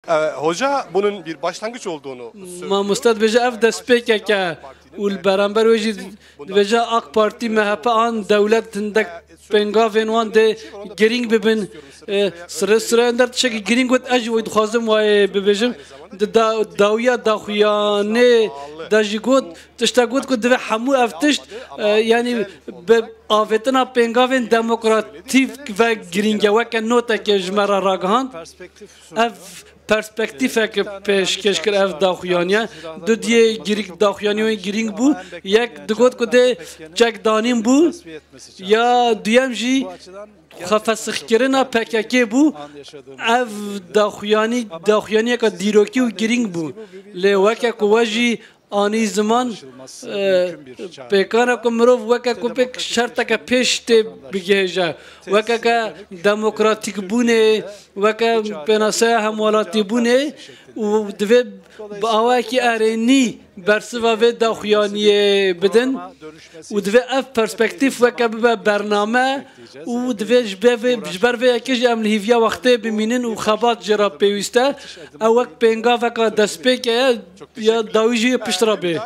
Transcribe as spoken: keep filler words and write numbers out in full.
E, hoca bunun bir başlangıç olduğunu söylüyor. Mamoste dibêje ev destpêkek e û li beramber wê jî dibêje AK Partî, MHP an dewlet hindek pêngavên wan dê girîng bibin. E, sire sire ender tiştekî girîng got, ez jî wê dixwazim wayê bibêjim. Di da, dawiya daxuyanê de jî got, tiştek got ku divê hemû ev tişt, e, yanî bi avêtina pêngavên demokratîk ve girîng e, weke noteke ji me re ragihand. Ev perspektîfek pêşkêş kir ev daxuyaniye. Du diyê girîng, daxuyaniye wê girîng bû. Yek digot ku dê çekdanîn bû. Ya duyem jî xwefesixkirina P K K bû. Ev daxuyanî, daxuyaniyeke dîrokî û girîng bû. Lê weke ku we jî anî ziman, e, pêkan e ku mirov weke ku pêk şerteke pêş tê bigihêje. Wekeke demokratîkbûnê, weke pênaseya hemwelatîbûnê û divê bi awayekî erênî bersiva vê daxuyaniyê bidin û divê ev perspektîf weke bibe bername û divê ji ber vê, ji ber vê yekê jî em li hîviya wextê bimînin û xebat jê re pêwîst e. Ew wek pêngaveka destpêkê ye ya dawî jî pişt re bê.